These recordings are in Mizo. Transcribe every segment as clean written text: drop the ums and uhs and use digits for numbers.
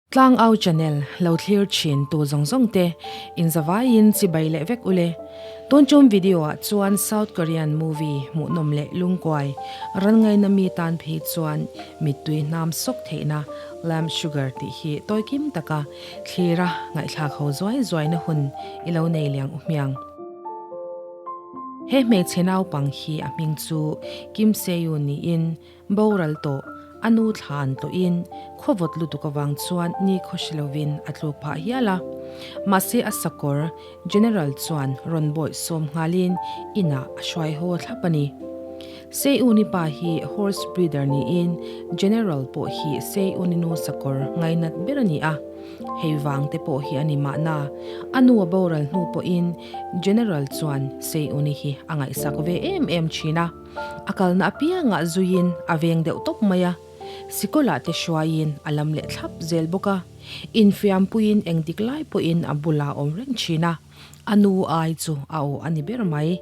Tlangau channel lo thlir thin tu zawng zawng te in zavaiin chibai leh vek ule. Tun tum video ah chuan South Korean movie hmuhnawm leh lungkuai ran ngaina mi tan phei chuan mittui hnam sawk theihna Lamb Sugar tih hi tawikim taka thlira ngaihthlak ho zuai zuaina hun i lo nei liang u hmiang. He hmeichhe naupang hi a hming chu Kim Seo-yoon niin Boral tawh, a nu thla an tlawhin khawvawt lutuk avang chuan ni khawhri lovin a tluk phah hial a. Mahse a sakawr, General chuan rawn bawih sawm nghalin inah a hruai haw thlap a ni. Seiuni pa hi horse breeder niin General pawh hi Seiuni nu sakawr ngainat ber a ni a. Hei vang te pawh hi a ni mahna, a nu a boral hnu pawhin General chuan Seiuni hi a ngaihsak ve em em thin a. A kalna apiangah zuiin a veng deuh tawp mai a, sikawlah te hruaiin a lam leh thlap zel bawk a, infiampuiin engdik lai pawhin a bulah a awm reng thin a, a nu ai chu a aw a ni ber mai.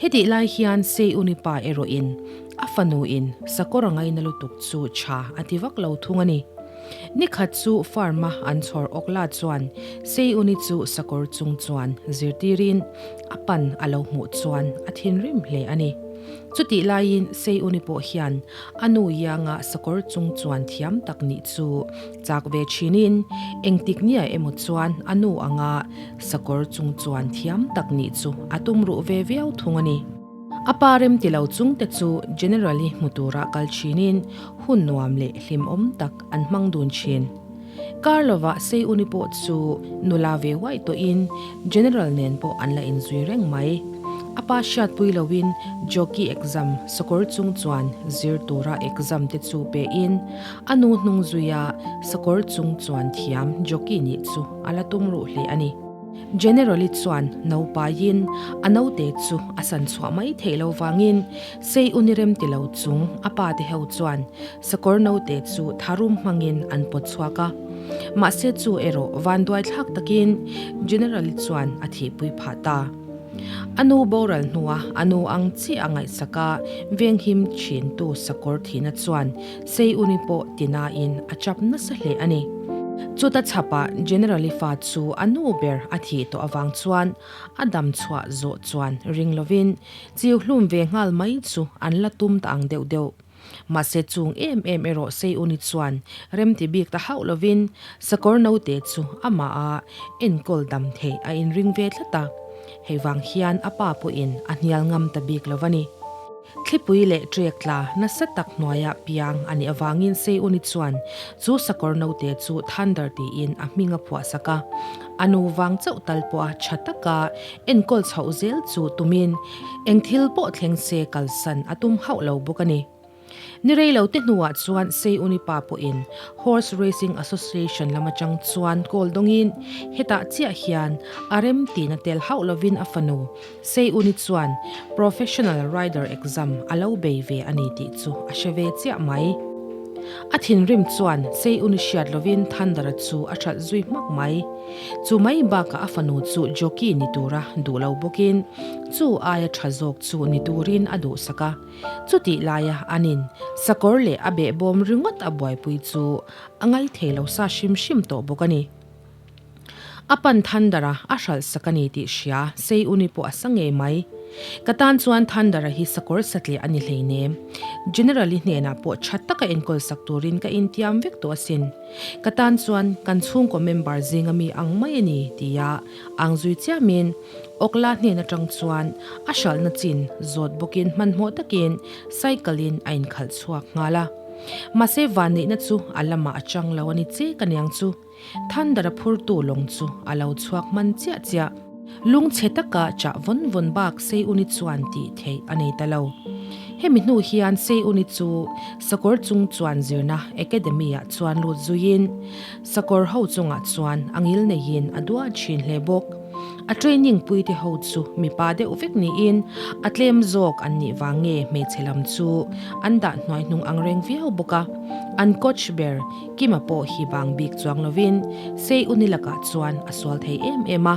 Hetih lai hian Seiuni pa erawhin a fanuin sakawr a ngaina lutuk chu tha a ti vak lo thung a ni. Nikhat chu farm-a an chhawr awk la chuan Seiuni chu sakawr chung chuan zirtirin a pan a lo hmuh chuan a thinrim hle a ni. Chutih laiin Seiuni pawh hian a nu ianga sakawr chung chuan thiam tak nih chu chak ve thinin engtik nia emaw chuan a nu anga sakawr chung chuan thiam tak nih chu a tum ruh ve viau thung a ni. A pa rem ti lo chungte chu General-i hmu tura kal thinin hun nuam leh hlimawm tak an hmang dun thin. Kar lovah Seiuni pawh chu nula ve uaih tawhin General nen pawh an la inzui reng mai. A pa hriatpui loin Jockey exam sakawr chung chuan zir tura exam te chu pein a nu hnung zuia sakawr chung chuan thiam Jockey nih chu a la tum ruh hle a ni. Generally chuan naupaiin a naute chu a san chhuah mai theih lo vangin sei uni rem ti lo chung a pa te ho chuan sakawr naute chu tharum hmangin an pawt chhuak a. Mahse chu erawh vanduai thlak takin Generally chuan a thihpui phah ta. A nu boral hnua a nu ang chiah a ngaihsak a venghim thintu sakawr thihna chuan sei uni pawh tinain a chap nasa hle a ni. Chuta chhapah General-i fa chu a nu ber a thih tawh avang chuan a dam chhuah zawh chuan ring lovin chiu hlum ve nghal mai chu an la tum ta ang deuh deuh. Mahse chung em em erawh Seiuni chuan remti bik ta hauh lovin sakawr naute chu amah a enkawl dam theih a inring ve tlat a, hei vang hian a pa pawhin a hnial ngam ta bik lo a ni. Thlipui leh trek tla nasa tak hnuaia piang a nih avangin Seiuni chuan chu sakawr naute chu Thunder tiin a hming a phuahsak a. A nu vang chauh tal pawha tha taka enkawl chhoh zel chu tumin eng thil pawh thleng se kalsan a tum hauh lo bawk a ni. Ni rei lo te hnuah chuan Seiuni pa pawhin Horse Racing Association lam atang chuan call dawngin hetah chiah hian a rem tina tel hauh lovin a fanu Seiuni chuan Professional Rider Exam a lo bei ve a ni tih chu a hre ve chiah mai. A thinrim chuan Seiuni hriat lovin Thunder-a chu a hralh zui hmak mai. Chu mai bakah a fanu chu jockey ni tura duh lo bawkin chu aia tha zawk chu ni turin a duhsak a. Chutih laia anin sakawr leh a behbawm ringawt a buaipui chu a ngaithei lo sa hrim hrim tawh bawk a ni. A pan Thunder-a a hralh sak a ni tih hria Seiuni pawh a sa ngei mai. Ka tan chuan Thunder-a hi sakawr satliah a ni hleinem. General-i hnenah pawh tha taka enkawl sak turin ka intiam vek tawh asin. Ka tan chuan kan chhungkaw member zinga mi ang mai a ni tia ang zui chiamin Okla hnen atang chuan a hralhna chin zawt bawkin hmanhmawh takin cycle-in a inkhalh chhuak nghal a. Mahse vanneihna chu a lamah a chang lo a ni che ka niang chu. Thunder a phurtu lawng chu a lo chhuak hman chiah chiah. Lungchhe taka chah vawn vawn bak Seiuni chuan tih theih a nei ta lo. Hemi hnu hian Seiuni chu sakawr chung chuan zirna academy-ah chuan lut zuiin sakawr ho chungah chuan a ngil neiin a duah thin hle bawk. A training puite ho chu mipa deuh vek niin a tlem zawk an nih vang nge hmeichhe lam chu an dah hnuai hnung ang reng viau bawk a. An coach ber Kima pawh hi bang bik chuang lovin Seiuni lakah chuan a sual thei em em a.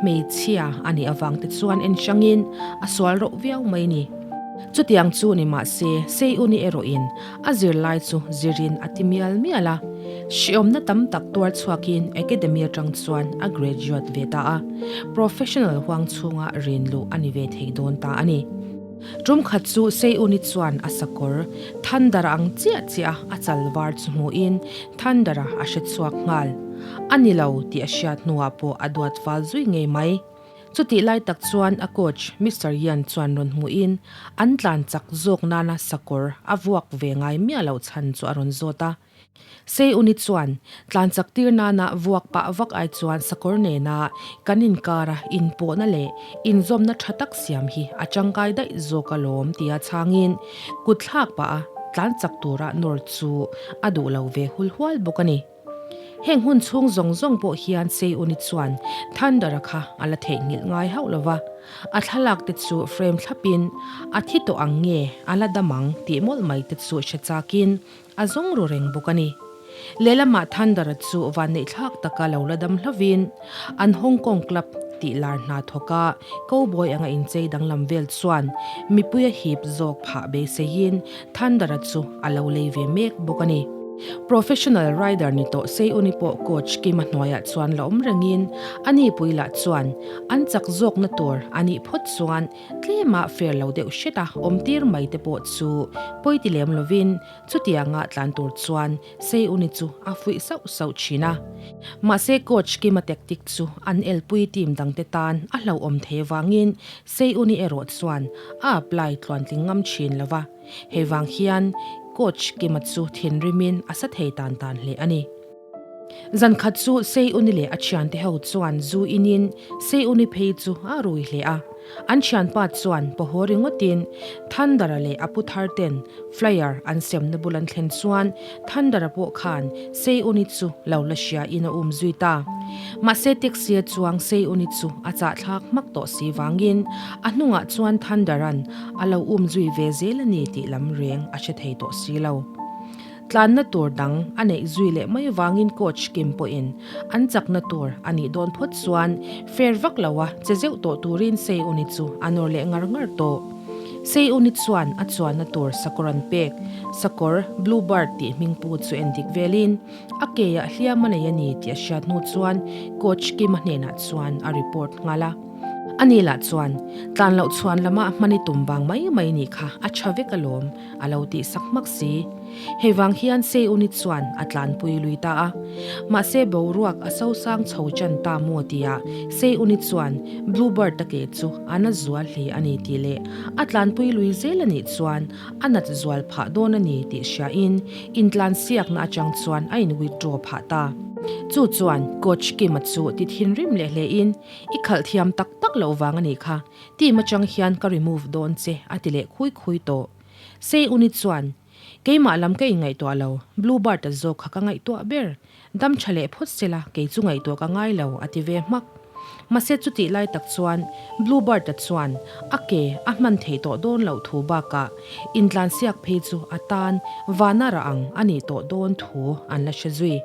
Hmeichhia a nih avang te chuan en hrangin a sual rauh viau mai ni. Chutiang chu ni mah se, Seiuni erawhin a zirlai chu zirin a ti mial mial a. Hriawmna tam tak tuar chhuakin Academy atang chuan a graduate ve ta a, professional huang chhunga rin luh a ni ve thei dawn ta a ni. Tum khat chu Seiuni chuan a sakawr Thunder-a ang chiah chiah a chal var chu hmuhin Thunder-a a hre chhuak nghal. A ni lo tih a hriat hnuah pawh a duat fal zui ngei mai. Chutih lai tak chuan a coach Mister Yan chuan rawn hmuhin an tlan chak zawk nana sakawr a vuak ve ngai miah loh chhan chu a rawn zawt a. Seiuni chuan tlan chak tir nana vuak pah vak ai chuan sakawr nena kan inkara inpawhna leh inzawmna tha tak siam hi a tangkai daih zawk alawm tia chhangin kut thlak pah a tlan chak tura nawr chu a duh lo ve hul hual bawk a ni. Heng hun chhung zawng zawng pawh hian Seiuni chuan Thunder-a kha a la theihnghilh ngai hauh lo va, a thlalak te chu frame thlapin a thi tawh ang nge a la dam ang tih mawlh mai te chu hre chakin a zawng ru reng bawk a ni. Lehlamah Thunder-a chu vanneihthlak taka lo la dam hlovin an Hong Kong club tih lar hna thawka cowboy anga inchei danglam vel chuan mipui a hip zawk phah beiseiin Thunder-a chu a lo lei ve mek bawk a ni. Professional rider ni tawh Seiuni pawh coach Kima hnuaiah chuan la awm rengin a nipui lah chuan an chak zawkna tur a nih phawt chuan tlema fair lo deuh hret a awmtir mai te pawh chu pawi ti lem lovin chutianga tlan tur chuan Seiuni chu a fuih sauh sauh thin a. Mahse coach Kima tactic chu an elpui team dangte tan a hlauhawm thei avangin Seiuni erawh chuan a apply tluantling ngam thin lo va. Hei vang hian coach Kima chu thinrimin a sa thei tan tan hle a ni. Zan khat chu Seiuni leh a thiante ho chuan zu inin Seiuni phei chu a rui hle a. An thianpa chuan pawhaw ringawtin Thunder-a leh a pu thar ten flyer an semna bul an thlen chuan Thunder-a pawh khan Seiuni chu lo la hria in a um zui ta. Mahse taxi-a chuang Seiuni chu a chahthlak hmak tawh si vangin a hnungah chuan Thunder-a'n a lo um zui ve zel a ni tih lam reng a hre thei tawh si lo. Tlanna tur dang a neih zui leh mai vangin coach Kim pawhin an chakna tur a nih dawn phawt chuan fair vak loa che zeuh tawh turin Seiuni chu a nawr leh ngar ngar tawh. Seiuni chuan a chuanna tur sakawr an pek, sakawr Bluebird tih hmingpu chu en dik velin a keah hliam a nei a ni tih a hriat hnu chuan coach Kim-a hnenah chuan a report nghal a. Ani lah chuan, Tlan loh chhuan lamah hman i tum vang mai mai nih kha a tha vek alawm, a lo tih sak hmak si. Hei vang hian Seiuni chuan a tlanpui lui ta a. Mahse boruak a sosang chho chan ta maw tia Seiuni chuan Bluebird-a ke chu a na zual hle a ni tih leh a tlanpui lui zel a nih chuan a nat zual phah dawn a ni tih hriain intlansiakna atang chuan a in withdraw phah ta. Chu chuan Coach Kim-a chu ti thinrim leh hlein I khalh thiam tak tak loh vang a nih kha, team atang hian ka remove dawn che a ti leh khui khui tawh. Sei Uni chuan, Keimah lam ka inngaihtuah lo, Bluebird-a zawk kha ka ngaihtuah ber. Dam tha leh phawt sela kei chu ngaihtuah ka ngai lo a ti ve hmak. Mahse chutih lai tak chuan Bluebird-a chuan a ke a hman theih tawh dawn loh thu bakah intlansiak phei chu a tan vana rah ang a nih tawh dawn thu an la hre zui.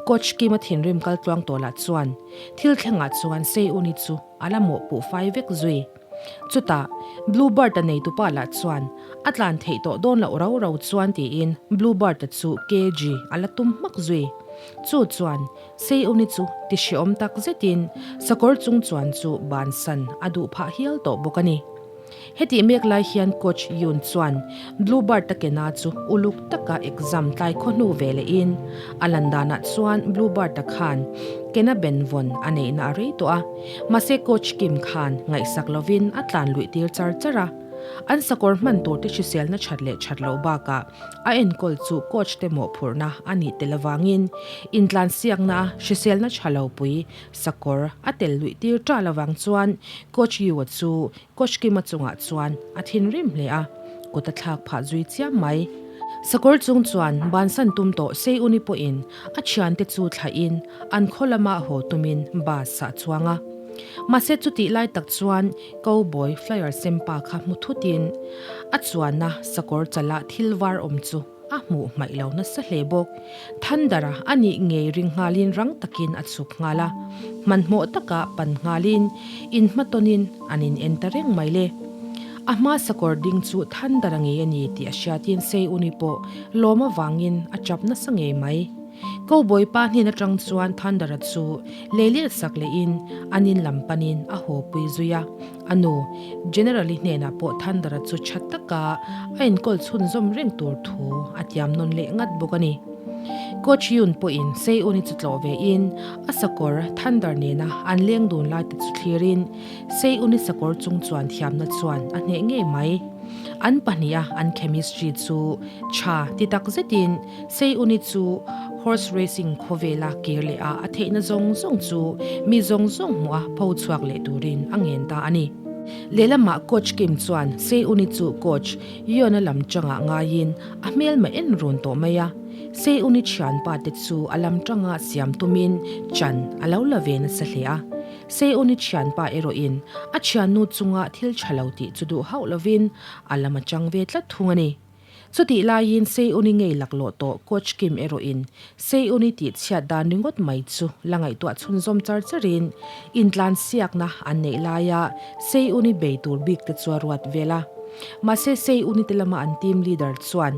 Coach Kim-a thinrim kal tluang tawh lah chuan thil thlengah chuan Seiuni chu a la mawhpuh fai vek zui. Chutah, Bluebird-a neitupa lah chuan a tlan theih tawh dawn loh rau rau chuan tiin Bluebird-a chu KG a la tum hmak zui. Chu chuan Seiuni chu ti hreawm tak zetin sakawr chung chuan chu bansan a duh phah hial tawh bawk a ni. Hetih mek lai hian Coach Yoon chuan Bluebird a kena chu uluk taka exam tlai khaw hnu ve lehin a lan danah chuan Bluebird a khan kena benvawn a neihna a rei tawh a, mahse Coach Kim khan ngaihsak lovin a tlan luih tir char char a. An sakawr hman turte hriselna that leh that loh bakah a enkawl chu coach te mawhphurhna a nih tel avangin intlansiakna a hriselna tha lo pui Sakawr a tel luih tir ṭal avang chuan Coach Yu-a chu Coach Kim-a chungah chuan a thinrim hle a, kut a thlak phah zui chiam mai. Sakawr chung chuan bansan tum tawh Seiuni pawhin a thiante chu thlahin an khaw lama haw tumin bus ah chuang a. Mahse chutih lai tak chuan Cowboy Flyer Sempa kha hmu thutin a chuanna sakawr chalah thil var awm chu A hmuh hmaih lo nasa hle bawk. Thunder-a a nih ngei ring nghalin rang takin a chhuk nghal a. Hmanhmawh taka pan nghalin inhmatawnin an in en ta reng mai le. A hma sakawr ding chu Thunder-a ngei a ni tih a hriatin Seiuni pawh lawm avangin a chap nasa ngei mai. Cowboy pa hnen atang chuan Thunder-a chu lei let sak lehin an in lam panin a haw pui zui a. A nu, General-i hnenah pawh Thunder-a chu tha taka a enkawl chhunzawm reng tur thu a tiam nawn leh ngat bawk a ni. Coach Yun pawhin Seiun-i chu tlawh vein a sakawr Thunder nena an leng dun lai te chu thlirin Seiun-i sakawr chung chuan thiamna chuan a hneh ngei mai. An pahniha an chemistry chu tha ti tak zetin Seiun-i chu horse racing khawvela kir leh a a theihna zawng zawng chu mi zawng zawng hmuh a pho chhuak leh turin a ngen ta a ni. Lehlamah coach Kim chuan Seiun-i chu coach Yeon-a lam tangah ngaiin a hmelma en run tawh mai a, Seiun-i thianpa te chu a lam tanga siam tumin chan a lo la ve nasa hle a. Seiun-i thianpa erawhin a thiannu chunga thil tha lo tih chu duh hauh lovin a lam a tang ve tlat thung a ni. Chutih laiin Seiun-i ngei laklawh tawh Coach Kim erawhin Seiun-i tih chhiat dan ringawt mai chu la ngaihtuah chhunzawm char charin intlansiakna an neih laia Seiun-i bei tur bik te chu a ruat vel a. Mahse Seiun-i te lama an team leader chuan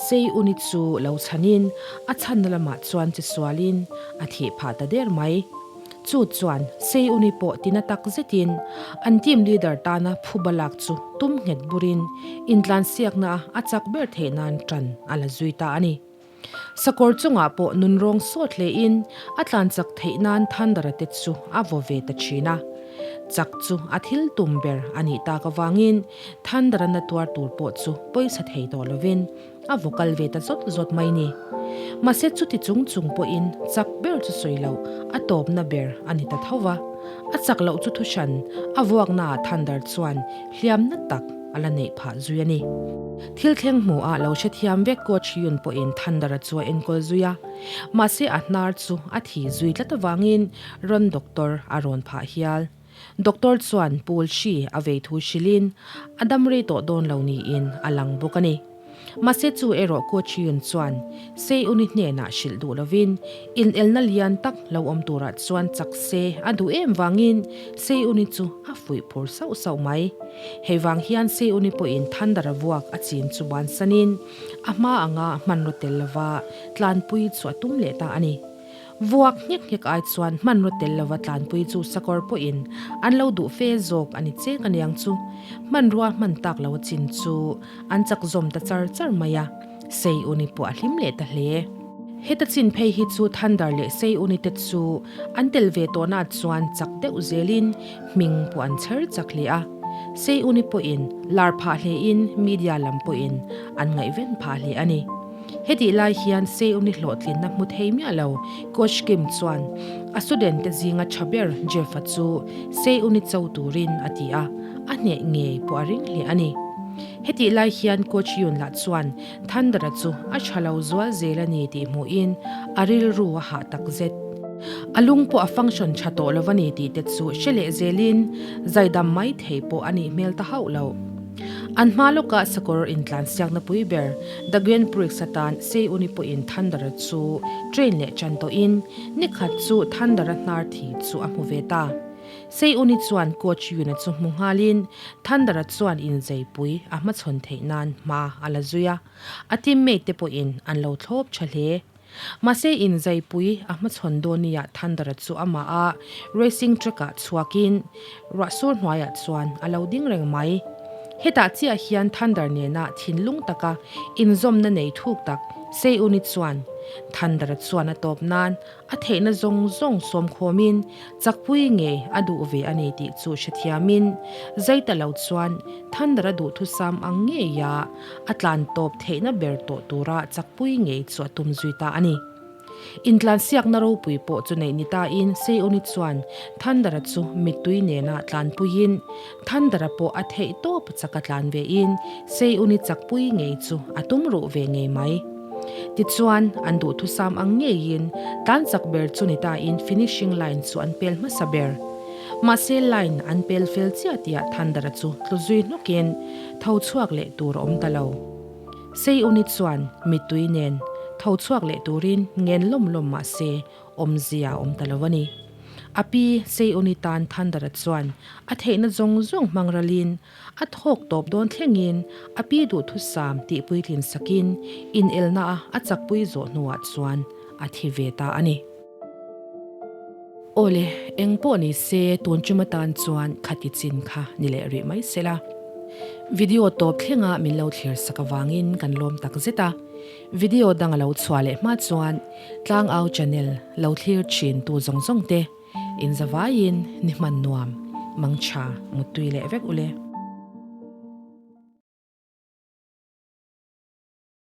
Seiun-i chu lo chhanin a chhanna lamah chuan che sualin a thih phah ta der mai. Chu chuan Seiun-i pawh tina tak zetin an team leader tana phuba lak chu tum nghet burin intlansiakna a chak ber theih nan tan a la zui ta a ni. Sakawr chungah pawh nunrawng sawt hlein a tlan chak theih nan Thunder-a te chu a vaw ve ta thin a. Chak chu a thil tum ber a nih tak avangin Thunder-a na tuar tur pawh chu pawisa thei tawh lovin a vaw kal ve ta zawt zawt mai ni. Mahse chuti chung chung pawhin chak ber chu sawi loh a tawpna ber a ni ta tho va. A chak loh chu thuhran a vuaknaah Thunder chuan hliamna tak a la neih phah zui a ni. Thil thleng hmuh ah lo hrethiam vek Coach Yun pawhin Thunder-a chu a enkawl zui a. Mahse a hnar chu a thi zui tlat avangin rawn doctor a rawn phah hial. Doctor chuan pool hri a vei thu hrilhin a dam rei tawh dawn lo niin a lang bawk a ni. Mahse chu erawh Coach Yun chuan Seiun-i hnenah hrilh duh lovin inelna lian tak lo awm turah chuan chak se a duh em vangin Seiun-i chu a fuih phur sauh sauh mai. Hei vang hian Seiun-i pawhin Thunder-a vuak a chin chu bansanin a hma anga hmanraw tel lova tlanpui chu a tum leh ta a ni. Vuak nghek nghek ai chuan hmanraw tel lova tlanpui chu sakawr pawhin an lo duh fe zawk a ni cheng aniang chu. Hmanrua hman tak lo a chin chu an chak zawm ta char char mai a, Seiuni pawh a hlim leh ta hle. Heta chin phei hi chu Thunder leh Seiuni te chu an tel ve tawhna chuan chak deuh zelin hming pawh an chher chak hle a. Seiuni pawhin lar phah hlein media lam pawhin an ngaihven phah hle a ni. Hetih lai hian Seuni hlawhtlinna hmu thei miah lo Coach Kim chuan a student te zinga tha ber Jeff-a chu Seuni cho turin a ti a, a hneh ngei pawh a ring hle a ni. Hetih lai hian Coach Yoon lah chuan Thunder-a chu a tha lo zual zel a ni tih hmuhin a rilru a hah tak zet. A lung pawh a function tha tawh lo a ni tih te chu hre leh zelin zaidam mai thei pawh a nih hmel ta hauh lo. An hma lawkah sakawr intlansiakna pui ber The Grand Prix atan Seiuni pawhin Thunder-a chu train leh ṭan tawhin nikhat chu Thunder-a hnar thi chu a hmu ve ta. Seiuni chuan coach Yuna chu hmu nghalin Thunder-a chuan inzeipui a hmachhawn theih nan hma a la zui a, a teammate te pawhin an lo thlawp ṭha hle. Mahse inzaipui a hmachhawn dawn nia Thunder-a chu amah a racing track-ah chhuakin ruahsur hnuaiah chuan a lo ding reng mai. Hetah chiah hian Thunder nena thinlung taka inzawmna nei thuk tak Seiuni chuan Thunder-a chuan a tawp nan a theihna zawng zawng sawmkhawmin chakpui ngei a duh ve a ni tih chu hrethiamin zai ta lo chuan Thunder-a duhthusam ang ngeia a tlan tawp theihna ber tawh tura chakpui ngei chu a tum zui ta a ni. Intlansiakna ropui pawh chu neih ni tain Seiuni chuan Thunder-a chu mittui nena tlanpuiin Thunder-a pawh a theih tawp chak a tlan vein Seiuni chakpui ngei chu a tum ruh ve ngei mai. Tichuan, an duhthusam ang ngeiin tlan chak ber chu ni tain finishing line chu an pel hmasa ber. Mahse line an pel fel chiah tihah Thunder-a chu tlu zui hnawkin Tho chhuak leh tur a awm ta lo. Seiuni chuan mittui nen tho chhuak leh turin ngen lawm lawm mah se awmzia a awm ta lo a ni. A pi Seiuni tan Thunder-a chuan a theihna zawng zawng hmang ralin a thawk tawp dawn thlengin a pi duhthusam tih puitlin sakin inelna a a chakpui zawh hnuah chuan a thi ve ta a ni. Awle, eng pawh ni se tun tum atan chuan khati chin kha ni leh rih mai se la. Video tawp thlenga min lo thlir sak avangin kan lawm tak zet a. Video dang a lo chhuah leh hma chuan Tlangau channel lo thlir thin tu zawng zawng te inzavaiin ni hman nuam, mangtha, muttui leh vek ule.